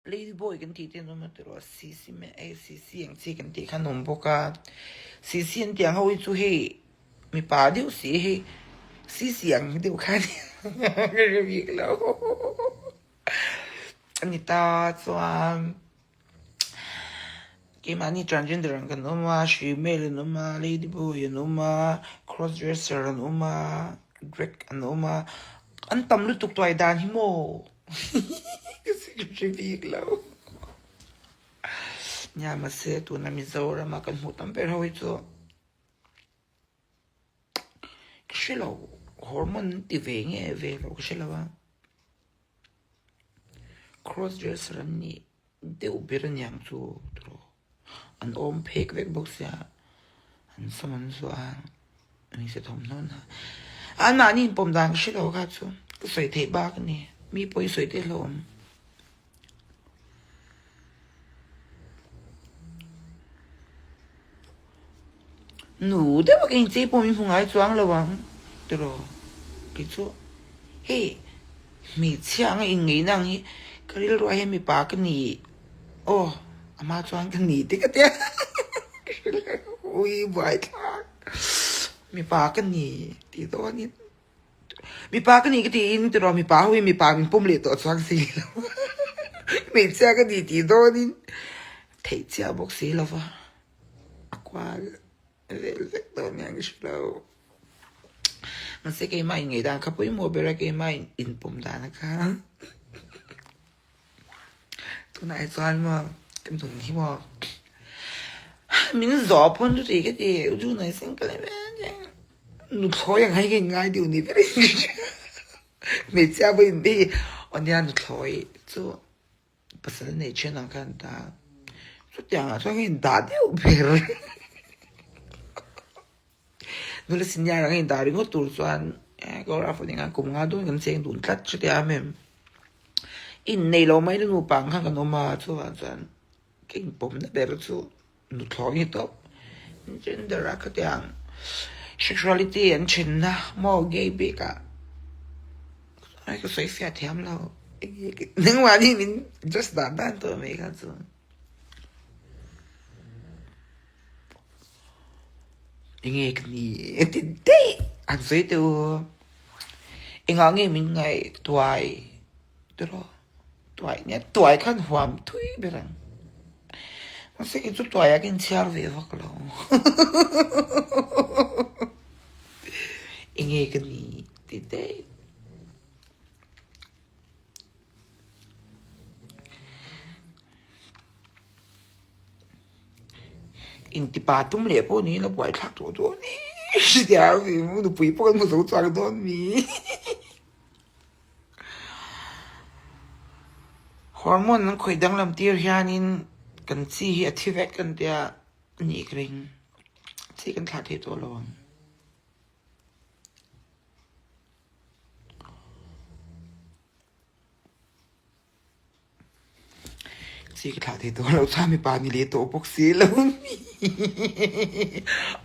Lady boy kan tih te an awm a tiraw CC ACC ang chi kan tih kha an awm bawk a CC an tih ang ho hi chu hei mipa deuh si hei CC ang deuh kha a nia ka hre bik lo a ni ta chuan keimahni transgender ang kan awm a female an awm a lady boy an awm a cross dresser an awm a drag an awm a an tam lutuk tuai dan hi maw. Ka hre bik lo. Nia mahse tuna Mizoram a kan hmuh tam ber ho hi chu ka hre lo hormone an ti ve nge ve lo ka hre lo a cross dresser an nih deuh ber aniang chu tiraw an awm phek vek bawk sia an sam an zuah a hmeichhe thawmhnaw an ha anmahni inpawm dan ka hre lo kha chu ka sawi theih bak a ni mi pawh i sawi theih hlauhawm. Nu deuh a ka inchei pawh min hmu ngai chuang lo ang tiraw kei chu hei hmeichhia anga inngeihna ang hi ka rilruah hian mipa ka ni aw a hma chuan ka ni te ka tia ui buai thlak mipa ka ni tih dawnin Mipa ka nih ka tiin tiraw mipa ho hi mipa min pawm leh tawh chuang si lo hmeichhia ka ni tih dawnin theih chiah bawk si lo va a kual vel vek dawn nia ka hre lo mahse keimah in ngaihdan kha pawimawh ber a keimah in inpawm dan a kha tunah hi chuan maw ka nun hi maw min zawh pawn chu tih ka ti u chu nai seng ka leh Nuthlawi ang hi ka inngai deuh ni ber in ka hria. Hmeichhia pawh in hi aw nia nuthlawi chu pasal nei then ang khan ta chutiang ah chuan ka indah deuh ber. Nula senior ang a indah ringawt tur chuan eh ka ura fawh eng kum nga dawn kan cheng dun tlat chutia em em. Innei lo mai la nupa ang khan kan awm a chuvang chuan ka inpawmna ber chu. Nuthlawi hi tawp gender a khatiang sexuality an thenna maw gay bik ah ai ka sawi fiah thiam lo nangmahni min dress dan dan tawh mai kha chu enge ka ni ti daih an sawi teh u engah nge min ngaihtuai tiraw. Tuai nia tuai khan huam thui ber ang. Mahse kei chu tuai ah ka inchhiar ve vak lo. Enge ka ni ti daih. Intipa tum leh pawh niin a buaithlak tawh dawn ni. Hriat nupui pawh kan hmu zo chak dawn mi. Hormone an khawih danglam tir hianin kan chi hi a thi vek kan tia a nih ka ring. Chi kan thlah thei tawh lo ang. Chi ka thlah thei tawh lo chuan mipa ni leh tawh bawk si lo mi.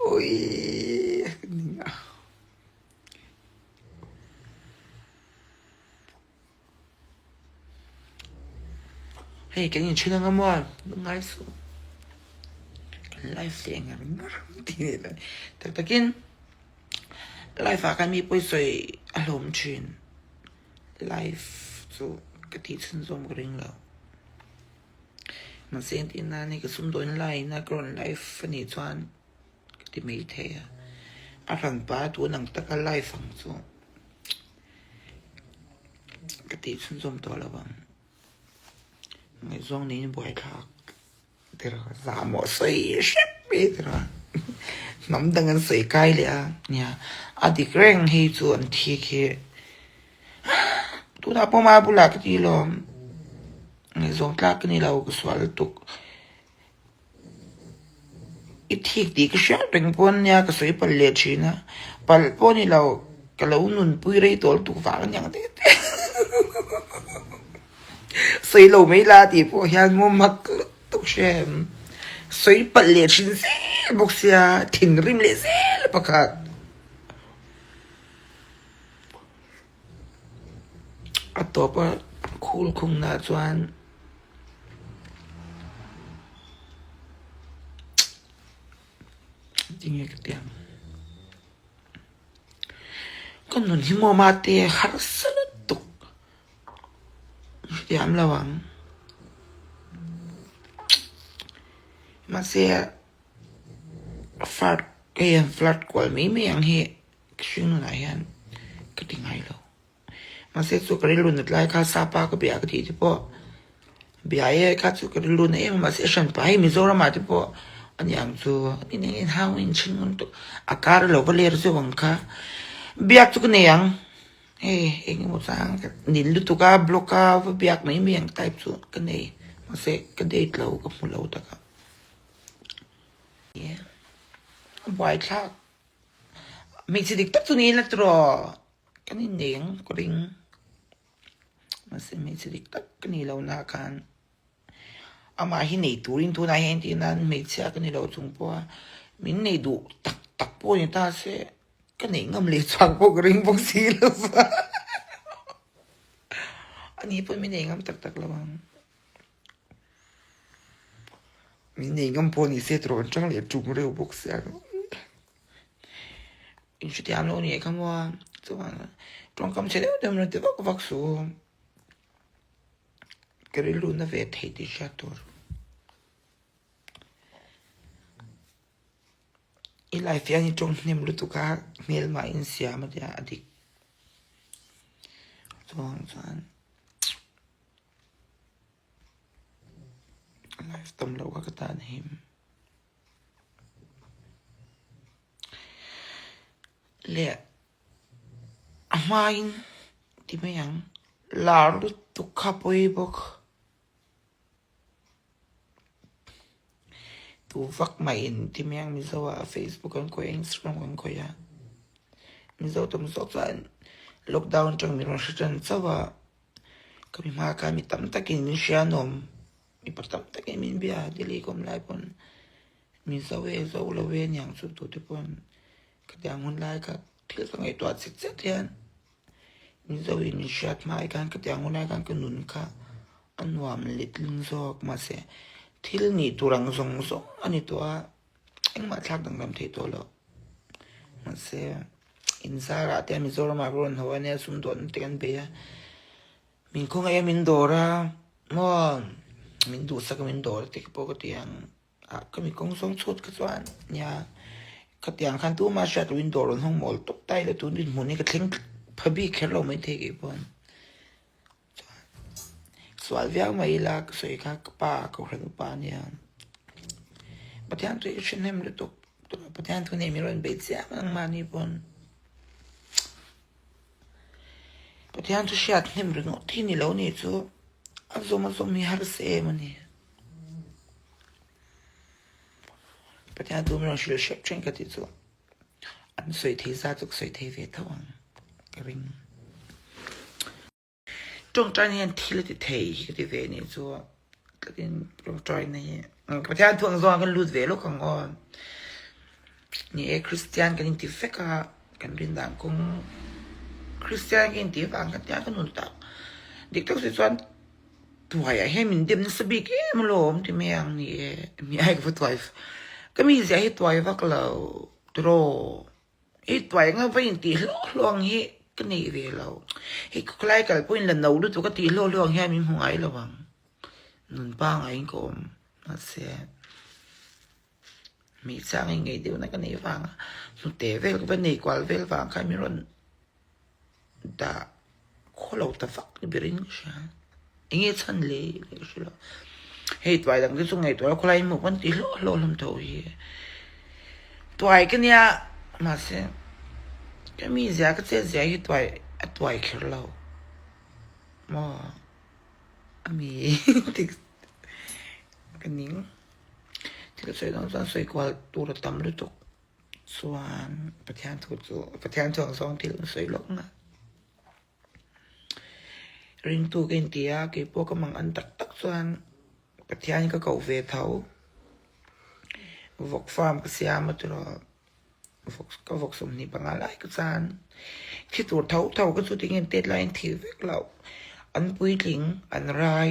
Awii ka ning a. Hei kan inthen anga maw ngai suh kan life leh ngar ngar tih leh dan tak takin life ah khan mi pawi sawi a hlawm thin life chu ka tih chhunzawm ka ring lo mahse engtin nan hei ka sumdawn line a ka rawn life anih chuan. Ka ti mai thei a, a hranpa tun ang taka live ang chu ka tih chhunzawm tawh lo ang. Ngaihzawng niin buaithlak tiraw zahmawh sawi hrep mai tiraw hnam dang an sawi kai leh a nia a dik reng hei chu an thi khi tunah pawh ma bulah ka ti lawm ngaihzawng tlak ka ni lo ka sual lutuk. I thik tih ka hriat reng pawh ania ka sawi palh leh thin a, palh pawh ni lo ka lo nunpui rei tawh lutuk vang aniang te te sawi lo mai la tih pawh hian maw mak lutuk hre em sawi palh leh thin zel bawk sia thinrim leh zel pakhat. A tawp a khul khungna chuan. Tinge ka ti ang? Ka nun hi maw mate harsa lutuk hrethiam lo ang. Mahse flirt hei an flirt kual mai mai ang hi ka hring nunah hian ka ti ngai lo. Mahse chu ka rilru nat lai kha sapa ka bia ka tih te pawh bia e kha chu ka rilru na em a mahse hran pah hei Mizoram ah te pawh a ni ang chu ni nen in hau in chhin ngun tawh a kar lo va ler zeuh ang kha biak chu ka nei ang hei eng emaw chang ka nin lutuk a block a va biak mai mai ang type chu ka nei mahse ka date lo ka hmu lo tak a a buaithlak hmeichhe dik tak chu ni ila tiraw. Kan innei ang ka ring. Mahse hmeichhe dik tak ka nih loh nah khan amah hi nei turin tunah hian tih nan hmeichhia ka ni lo chung pawha min nei duh tak tak pawh ni ta se ka neih ngam leh chhuak pawh ka ring bawk si lo va. Ani pawh min nei ngam tak tak lo ang. Min nei ngam pawh ni se tawh an chang leh tum reuh bawk sia. In hrethiam lo nih kha maw chuan tawngkam chhe deuh deuh rawn ti vak vak suh ka rilru na ve thei tih hriat tur i life hian i tawng hnem lutuk a hmelmah in siam a tia a dik chuan chuan life tam loh kha ka tan him. Leh a hmain ti mai ang lar lutuk kha pawi bawk tu vak mai in ti mai ang Mizo ah Facebook an khawih a Instagram an khawih a Mizo tam zawk chuan lockdown atang min rawn hre tan chauh a ka mi hma khan mi tam takin min hria an awm. Mipa tam takin min bia a, Delhi ka awm lai pawn min zo e, zo lo e niang chu tute pawn ka ti ang hun lai kha thil ka ngaihtuah chet chet hian Mizo in min hriat hma ai khan ka ti ang hun lai khan ka nun kha a nuam letling zawk mahse thil nih tur ang zawng zawng a ni tawh a, engmah thlak danglam theih tawh loh mahse inzarah te Mizoramah ka rawn haw a nia sumdawn te kan bei a. Min khawngaih a min dawr a maw min duhsak a min dawr a tih pawh ka ti ang ah ka mi kawng zawng chhut kha chuan nia khatiang khan tumah hriat loh in dawr rawn hawng mawl tawp ta ila tun dinhmun hi ka thleng pha bik kher lo maithei kei pawn chuan sual viau mai ila ka sawi kha ka pa kohhran upa ania Pathian chu i hre hnem lutuk Pathian thu nei min rawn bei chiam ang mahni pawn. Pathian chu hriat hnem ringawt hi ni lo ni chu a zawm a zawm hi harsa em a ni. Pathian chu min rawn hrilh hrep thin ka tih chu an sawi thei zat chu ka sawi thei ve tho ang ka ring. Tawngtaina hian thil a ti thei hi ka ti ve ni chu tlatin tawngtaina hi Pathian thu ang zawng ah kan lut ve lawk ang aw. Ni e Kristian kan inti vek a kan rin dan kawng Kristian ka inti vang kha tia ka nun tak dik tak si chuan tuai ah hian min dem nasa bik em alawm ti mai ang ni e mi ai ka va tuai ka mizia hi tuai vak lo tiraw. I tuai nga va intih hlawh hlawh ang hi ka nei ve lo. Hei khawlai kal pawhin la no lutuk a tih hlawh hlawh ang hian min hmu ngai lo ang. Nun pangaiin ka awm mahse hmeichhia ang in ngei deuhna ka nei vang a hnute vel ka va nei kual vel vang khan min rawn dah khaw lo ta vak ni berin ka hria. Enge chhan le ka hre lo. Hei tuai dang te chu ngaihtuah khawlai hmuh pawn ti hlawh hlawh hlawm tho hi. Tuai ka nia mahse ka mi zia ka chet zia hi tuai a tuai kher lo maw a mi tik ka ning thil sawi dawn chuan sawi kual tur a tam lutuk chuan Pathian thu chu Pathian thu ang zawng thil an sawi lawk nga. Ringtu ka inti a, keipawh ka mang an tak tak chuan Pathian ka koh ve tho. Vawk farm ka siam a tiraw, vawk ka vawk 25 lai ka chan. Thi tur tho tho ka chu tinge tet laiin thi vek loh. An puitling, an rai,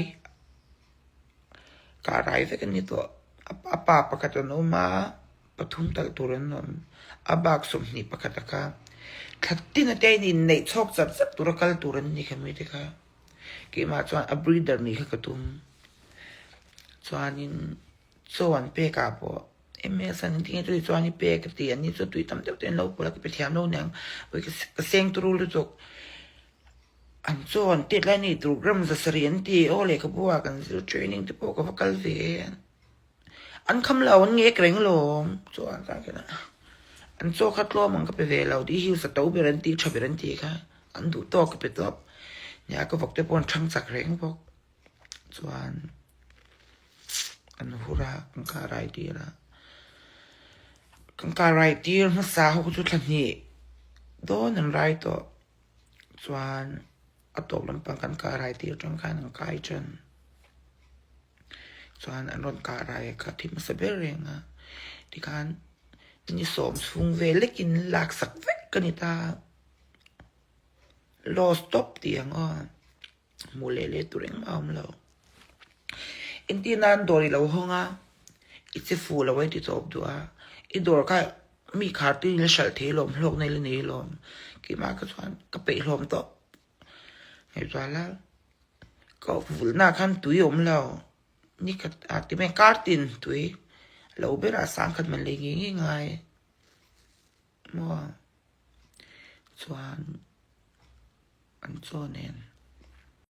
kah rai vek an ni tawh. A pa pakhat an awm a. pathum talh tur an awm. A bak 21 a kha thla tin ate in inneih chhawk chap chap tura kal tur an ni kha mite kha. Keimah chuan a breeder nih kha ka tum. Chuanin chaw an pek ah pawh MS an inti nge tui chuan i pek a ti an ni chu tui tam deuh te an lo pawlh a ka pe thiam lo niang ka seng turu lutuk. An chaw an tet lai ni tur gram 700 an ti aw lehkhabu ah kan zir training te pawh ka va kal ve an kham lo an ngek reng alawm chuan ka kena an chaw kha tlawm ang ka pe ve lo tih hi sa to ber an ti tha ber an ti kha an duh tawk ka pe tawp nia ka vawk te pawh an thang chak reng bawk chuan an hur a an kah rai tir a kan kah rai tir hmasa ho chu thla hnih dawn an rai tawh. Chuan a tawp lampang kan kah rai tir atang khan an kai tan. Chuan an rawn kah rai kha thi hmasa ber reng a. Tikhan ni sawm chhung vel lekin lak sak vek ka ni ta. Loss tawp tih ang aw. Hmuh leh leh tur engmah a awm lo. Engtin nan dawr i lo hawng a, i che fuh lo a i ti chawp duh a, i dawr kha mi khar tuin i la hralh thei alawm, hlawkna i la nei alawm. Keimah kha chuan ka peih hlawm tawh. Ngaihtuah la, ka vulhna ah khan tui a awm lo. Ni khat ah ti mai kar tin tui lo berah sangkhat man lei ngei ngei ngai. Maw chuan an chaw nen.